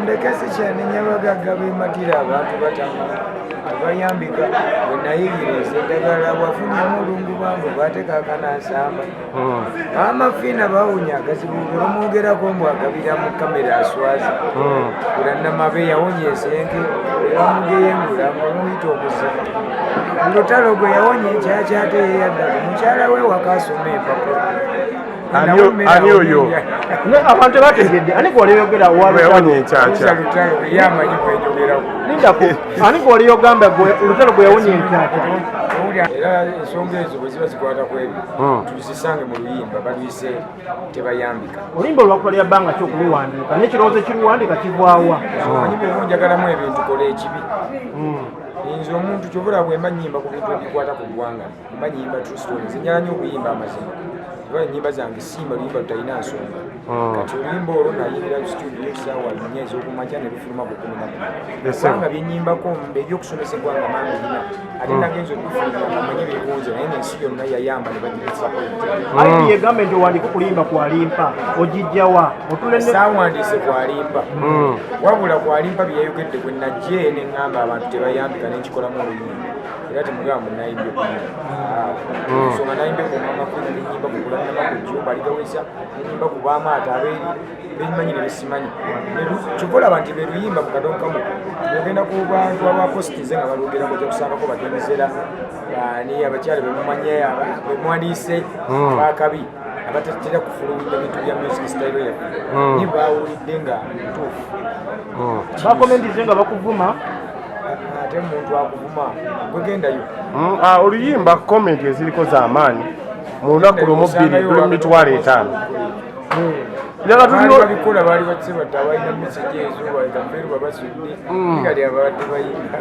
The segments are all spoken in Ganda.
Mundeke, sikyanenya bagagga bematira abantu batamu tebayambika. Bwe nayigiriza eddagala bwafunyamu olungubambu bateekakana nsamba. Maama Fiina bawunya agazibu be bamwogerako mbu agabira mu kamera aswaza. Kulanamabe yawonya ensenke bamugeyengula bamuyita omuzibu. Lutalo gwe yawonya ekyakyate yeyaddaku mukyala we waka asoma empapula. Ani oyo? Abantu tebategedde ani gwoliyogera. Yawonya enkyakya. Lutalo ye amanyi kwenyogerako. Lindako, ani gwoliyogamba lutalo gwe yawonya enkyakya? Era ensonga ezo bwe ziba zikwata ku ebyo, tuzisange mu luyimba baluyise Tebayambika. Oluyimba olwakutwalira bbanga ki okuluwandiika, n'ekirowoozo ekiruwandiika kivaawa? Omanyi bwoba njagalamu ebintu, kola ekibi. Nze omuntu kyobula bwemba nyimba ku bintu ebikwata ku ggwanga, mba nyimba true stories. Njala nnyo okuyimba amazima kuba enyimba zange simba luyimba lutalina nsonga. Kati oluyimba olwo nayimbira studio saawa 4 ez'okumakya ne lufuluma ku 12, kubanga byenyimbako ebyokusomesa eggwanga mangi bina, ate nagenza okufulumya nga manyi bikunze, naye nensi yonna yayamba ne bagidisappoint. Ayi, yegambe nti owandiika okulimba kwalimpa ogijjawa otule? Saawandiise kwalimpa, wabula kwalimpa byeyayogedde gwe najje neŋŋamba abantu tebayambika nenkikolamu oluyimba. Era temugamba munayimbye kuyimba ensonga, nayimbye ku Mama Queen, nenyimba ku Kulanama, ku Jumba Aligaweza, nenyimba ku Bamaata abeeri bemanyi ne besimanyi. Kyova olaba nti beruyimba mu kadonkamu ogenda ku bantu abapositize nga balwogerako, ojja kusangako bademizera bani, abakyala bemumanye bemwandiise bakabi abatatera kufulumya bintu bya music style yaffe, naye bawulidde nga ntuufu. Bakomentize nga bakuvuma? Ate omuntu akuvuma gwegendayo. Oluyimba comment eziriko z'amaanyi mu lunaku lumu bbiri luli mu 50,000. Njagala baali tulina babikola, baali batse batta abalina message ezo bakaveeru babasudde kati ababadde bayimba.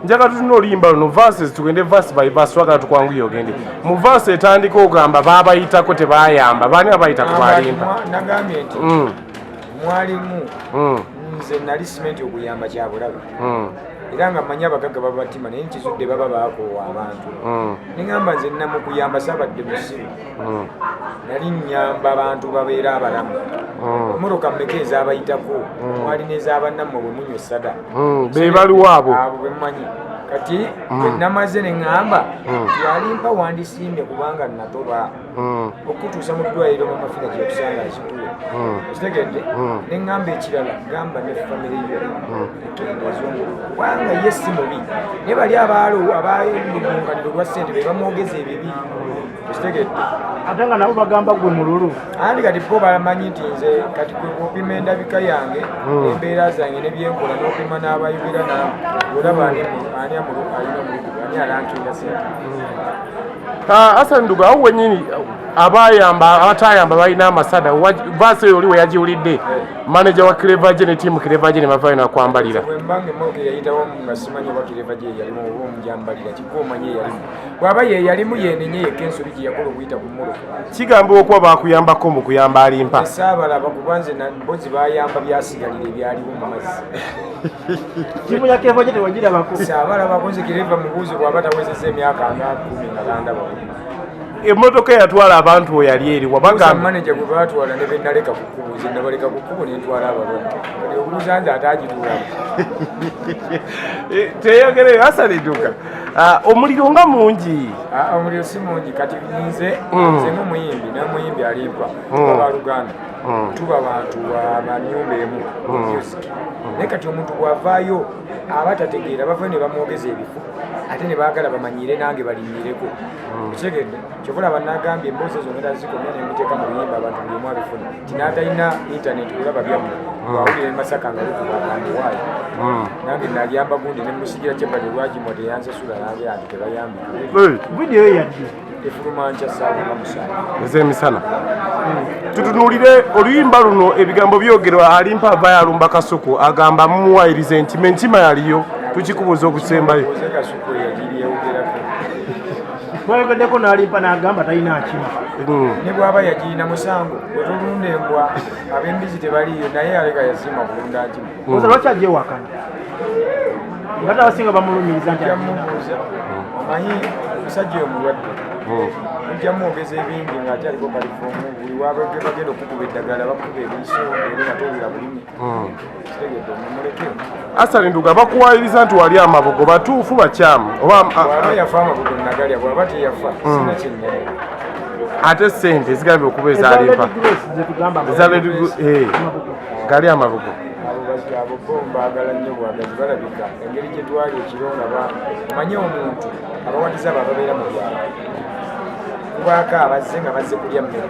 Njagala tulina oluyimba luno verses, tugende verse by verse, twagala tukwanguye ogende mu verse etandika ogamba baabayitako tebayamba. Baani abayitako balimba? Nagambye nti mwalimu nze nali simenti okuyamba kyabulabe era nga mmanyi abagagga babatima, naye nkizudde baba bakoowa abantu. Neŋamba nze namukuyamba saabadde musiru, nali nyamba bantu babeera abalamu. Emotoka mmeka ezabayitako? Mwali n'ezabannammwe bwe munywa essada. Be baliwo abo. Abo bemumanyi. Kati bwe namaze ne ŋŋamba nti alimpa wandisiimye kubanga natoba okutuusa mu ddwaliro Mama Fina gyekusanga akikuwe, okitegedde? Ne ŋŋamba ekirala, gamba ne famire yo ekendeeza omululu, kubanga ye si mubi, naye bali abaalo abalunganiro olwa ssente be bamwogeza ebibi, okitegedde? Ate nga nabo bagamba gwe mululu. Anti kati bo bamanyi nti nze kati gwe bwopima endabika yange, embeera zange nebyenkola, n'opima n'abayogera nange, olaba ani ani alina omulugu, ani alankinga sente. Hassan Nduga, awo wenyini abayamba abatayamba balina amasada. Verse eyo oli we yagiwulidde, manager wa Clever J ne team Clever J ne bavayo nakwambalira. Bwe mbanga emmotoka eyayitawo nga simanyi oba Clever J yeyalimu oba omujambalira kika omanyi eyalimu, bw'aba ye yalimu yenenye yekka ensobi gye yakola okuyita ku mmotoka. Kigambibwa okuba bakuyambako mu kuyamba alimpa. Saabalaba kuba nze mbozi bayamba byasigalira ebyaliwo mu mazzi. Tiimu ya Clever J tewagirabako? Saabalabako nze. Clever mubuuzi bw'aba tawezezza emyaka nga 10 nga tandaba. Emmotoka eyatwala abantu we yali eriwa? Buuza bagamba manager gwe baatwala ne benaleka ku kkubo. Nze nabaleka ku kkubo nentwala abalwadde, kati obuuza nze ate agituulamu. Teyogere Hassan Nduga. Omuliro nga mungi. Ah, omuliro si mungi. Kati nze nze ng'omuyimbi n'omuyimbi alimpa tuba baluganda, tuba bantu banyumba emu mu music, naye kati omuntu bw'avaayo aba tategeera, bavayo ne bamwogeza ebifu ate ne baagala bamanyire nange balinnyireko, ekitegedde? Kyova olaba nagambye emboozi ezo ngenda zikomya nemiteeka mu luyimba, abantu buli omu abifuna ti n'atalina internet olaba byammwe bwawulira e Masaka nga lukuba amuwaayo. Nange nalyamba gundi nemusigira kyebali olwagimwa teyansasula, nange anti tebayambika. Vidiyo yo yadde Efuluma nkya ssaawa nga 7. Ez'emisana. Tutunuulire oluyimba luno, ebigambo byogerwa alimpa avayo alumba Kasuku, agamba mumuwayiriza enkima, enkima yaliyo. Tukikubuuza okusembayo. Oze Kasuku eyagiri yewogerako. Twayogeddeko n'alimpa n'agamba talina nkima. Ne bw'aba yagirina musango bwe tolunda embwa, ab'embizi tebaliiyo, naye aleka yasiima kulunda nkima. Oza lwaki agyewakana nga ate abasinga bamulumiriza nti agirina? Ojja omanyi omusajja oyo mulwadde, ojja mwogeza ebingi ng'akyaliko kalifoomu buli. Wabwe bagenda okukuba eddagala, bakuba ebiso era nga towulira bulumi. Kitegedde? Mumuleke. Hassan Nduga, bakuwayiriza nti wali amabugo, batuufu bakyamu oba? Bw'aba yafa, amabugo nagalya. Bw'aba teyafa, sina kyennyana. Ate sente zigambye okuba Eza ezalimpa Lady Grace zetugamba. Eza Lady gali amabugo. Abo abo bo mbaagala nnyo bwagazi. Balabika engeri gye twali ekiro nga omanye omuntu abawagizi abo ababeera mu byalo, kubaako abazze nga bazze kulya mmere,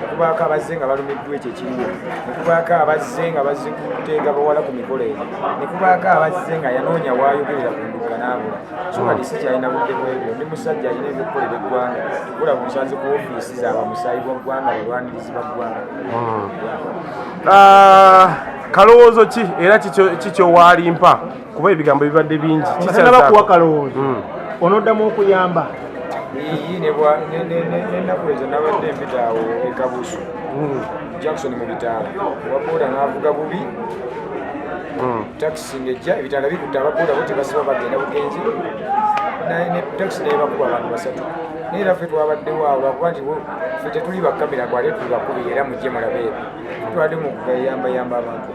nekubaako abazze nga balumiddwa ekyo ekiriwo, nekubaako abazze nga bazze kuteega bawala ku mikolo egyo, nekubaako abazze nga yanoonya waayogerera ku ndugga n'abula. So kati sikyalina budde bwebyo. Ndi musajja alina ebyokukolera eggwanga. Tugula bunsanze ku ofiisi zaabwe, musaayi gwa ggwanga, balwanirizi ba ggwanga. Ah, kalowoozo ki era kikyo waalimpa, kuba ebigambo bibadde bingi? Nga tanaba kuwa kalowoozo, onoddamu okuyamba? Iyi n'ennaku ezo nabadde mpita awo e Kabusu Jackson mu bitaala, owaboda n'avuga bubi, takisi ng'ejja, ebitaala bikutte, ababoda bo tebasiba, bagenda bugenzi. Ne takisi nebakuba abantu basatu. Naye era ffe twabaddewo awo lwakuba nti ffe tetuli bakamera gwate tuli bakubi, era mujje mulabe ebyo. Twabadde mu kugayambayamba abantu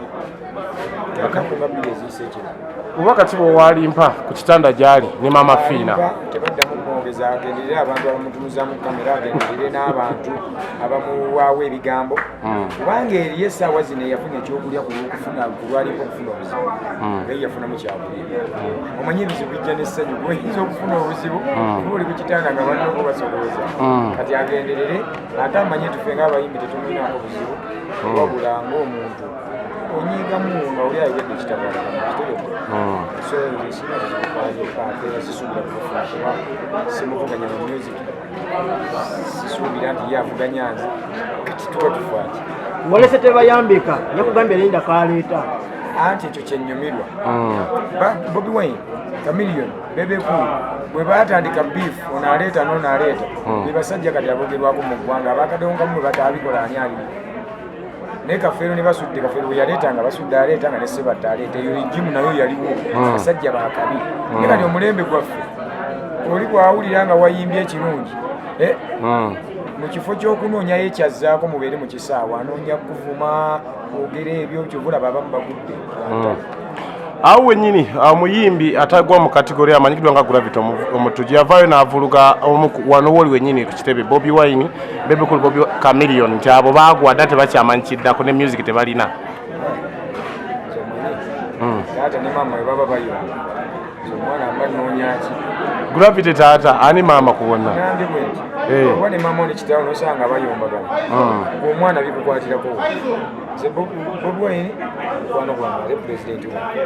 ennaku nga 2 eziyise ekiro. Bubaka ki bwewalimpa ku kitanda gyali ne Mama Fiina? Tebaddamu kumwogeza. Agenderere abantu abamutunuzaamu kamera, agenderere n'abantu abamuwaawo ebigambo, kubanga eriyo essaawa zino eyafuna ekyokulya ku lwokufuna ku lwaliko okufuna obuzibu, naye yafunamu kyakulya. Omanyi ebizibu bijja n'essanyu. Oyinza okufuna obuzibu oba oli ku kitanda nga bannoko basolooza. Kati agenderere, ate amanye tufe ng'abayimbi tetumwinaako buzibu, wabula ng'omuntu onyiigamu nga oli ayogedde ekitakwatagana, kitegedde? So nze sina buzibu kwaliko, ate era sisuubira kubufuna kuba simuvuganya mu music, sisuubira nti ye avuganya nze. Kati tuba tufaaki? Walese tebayambika, yakugambye linda kaleeta. Anti ekyo kyenyumirwa. Bobi Wine, Chameleone, Bebe Cool bwe batandika beef, ono aleeta n'ono aleeta, be basajja kati abogerwako mu ggwanga. Abakadonkamu bwe batabikola, ani aliwo? Naye Kafeero ne Basudde, Kafeero bwe yaleeta nga Basudde aleeta, nga ne Sebatta aleeta, eyo regimu nayo yaliwo, basajja bakabi. Naye kati omulembe gwaffe oli bwawulira nga wayimbye ekirungi, mu kifo ky'okunoonyayo ekyazzaako mubeere mu kisaawe, anoonya kuvuma, kwogera ebyo. Kyova olaba abamu bagudde. Awo wennyini omuyimbi atagwa mu category amanyikiddwa nga Gravity Omutujju yavaayo n'avuluga omu wano woli wennyini ku kitebe, Bobi Wine, Bebe Cool, Bobi Chameleone, nti abo baagwa dda, tebakyamanyi kiddako ne music tebalina. Nze omanyi taata ne maama we baba bayomba, nze omwana mba nnoonya ki? Gravity, taata ani, maama ku bonna? Nange bwe nti oba ne maama ne kitaawo nosanga bayombagana, omwana bikukwatirako. Nze Bobi Wine mukwano gwange, ate pulezidenti wange.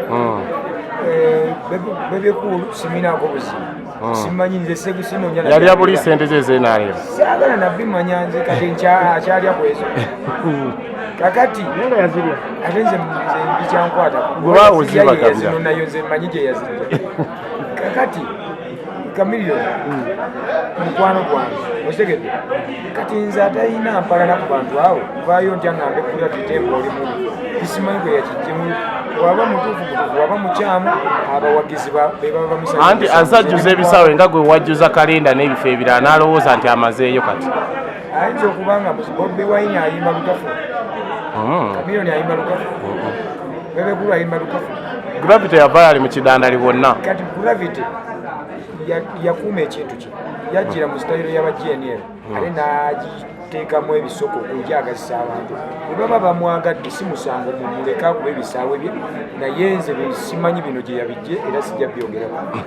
Bebe Cool siminaako buzibu, simanyi nze sinoonya. Yalya buli sente ze ezenaalero. Saagala nabimanya nze. Kati akyalya ku ezo kakati. Naye nga yazirya. Ate nze bikyankwatako. Gwe baawo ozibagabira. Nayo nze mmanyi gye yazijja. Kakati Chameleone mukwano gwange, okitegedde? Kati nze atalina mpalana ku bantu abo, vaayo ntya ngambe Gravity oli mubi? Kisimanyi gwe yakijjemu. Waba mutuufu mutuufu, waba mukyamu, abawagizi be baba bamusanyusa. Anti azajjuza ebisaawe nga gwe wajjuza kalenda n'ebifo ebirala, n'alowooza nti amazeeyo kati. Ayinza okuba nga Bobi Wine ayimba lukafu, Chameleone ayimba lukafu, Bebe Cool ayimba lukafu. Gravity yavaayo ali mu kidandali bwonna. Kati Gravity yakuuma ekintu kye, yajjira mu sitayiro y'aba GNL, ate n'agiteekamu ebisoko okugyagazisa abantu. Bwe baba bamwagadde, si musango, mumuleke akuba ebisaawe bye. Naye nze simanyi bino gye yabijje, era sijja byogerako.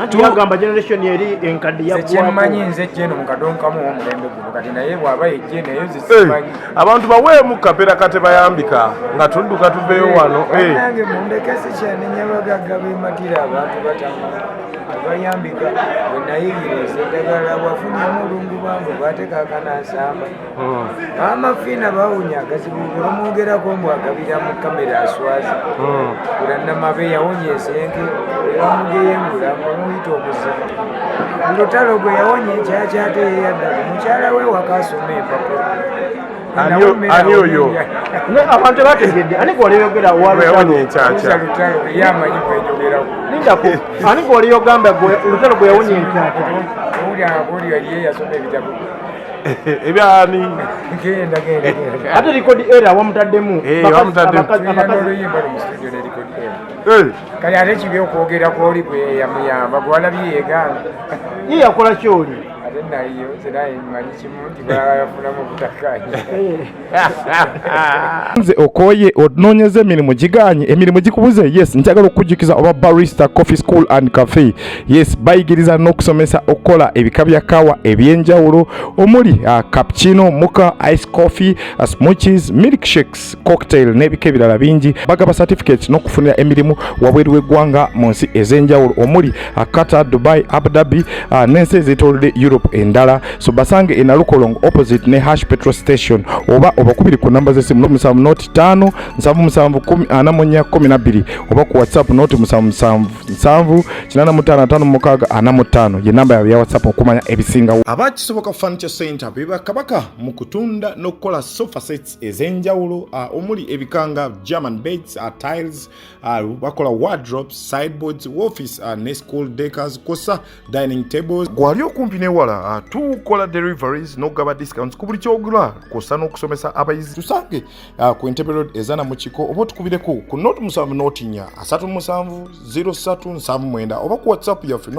Anti yagamba generation eri enkadde Nze kyemmanyi, yaggwako. nze jeno mu kadonkamu omulembe guno kati, naye bw'aba yejje naye nze simanyi. Abantu baweemu kapera katebayambika nga tudduka tuveeyo wano. Bannange mundeke, sikyanenya bagagga bematira abantu batama tebayambika. Bwe nayigiriza eddagala bwafunyamu olungubangu bwateekaakana nsamba. Maama Fiina bawunya agazibu be bamwogerako mbu agabira mu kamera, aswaza. Kulanamabe yawonya ensenke bamugeyengula bamuyita omuzibu. Lutalo gwe yawonya ekyakyate yeyaddaku mukyala we waka asoma empapula. Ani oyo? Abantu tebategedde ani gwoliyogera. Gwe yawonya enkyakya. Lutalo ye amanyi gwenjogerako. Lindako, ani gwoliyogamba lutalo gwe yawonya enkyakya? Owulira nga goli yali ye yasoma ebitabo. Ebyani? Genda, genda, genda. Ate Record Era wamutaddemu. Eh, Bakazi- wamutaddemu. Tulina n'oluyimba lu mu studio ne Record Era. Kale ate kibi okwogera kwoli gwe yamuyamba gwalabye yegaana. Ye yakola kyoli. Ate nayo nze naye mmanyi kimu nti bayafunamu obutakkaanya. Nze okoye onoonyeza emirimu giganye, emirimu gikubuze. Yes, njagala okukujjukiza oba Barista Coffee School and Cafe. Yes, bayigiriza n'okusomesa okukola ebika bya kawa ebyenjawulo omuli cappuccino, mocha, ice coffee, smoothies, milkshakes, cocktail n'ebika ebirala bingi. Bagaba certificates n'okufunira emirimu wabweru w'eggwanga mu nsi ez'enjawulo omuli Qatar, Dubai, Abu Dhabi n'ensi ezeetoolodde Europe endala. So basange e Nalukolongo opposite ne Hash petrol station, oba obakubiri ku namba z'essimu 0 7 05 77 10 44 12, oba ku WhatsApp 0 77 7 85 56 45 ye namba yaabwe ya WhatsApp okumanya ebisingawo. Abakisoboka Furniture Center be bakabaka mu kutunda n'okukola sofa sets ez'enjawulo, omuli ebikanga German beds, tiles, bakola wardrobes, sideboards, office ne school decors kwossa dining tables. Gwali okumpi newala, tukola deliveries n'okugaba discounts ku buli kyogula kwossa n'okusomesa abayizi. Tusange ku Entebbe Road ezana mu kiko, oba otukubireko ku 0 7 0 4 37 03 79, oba ku WhatsApp yaffe.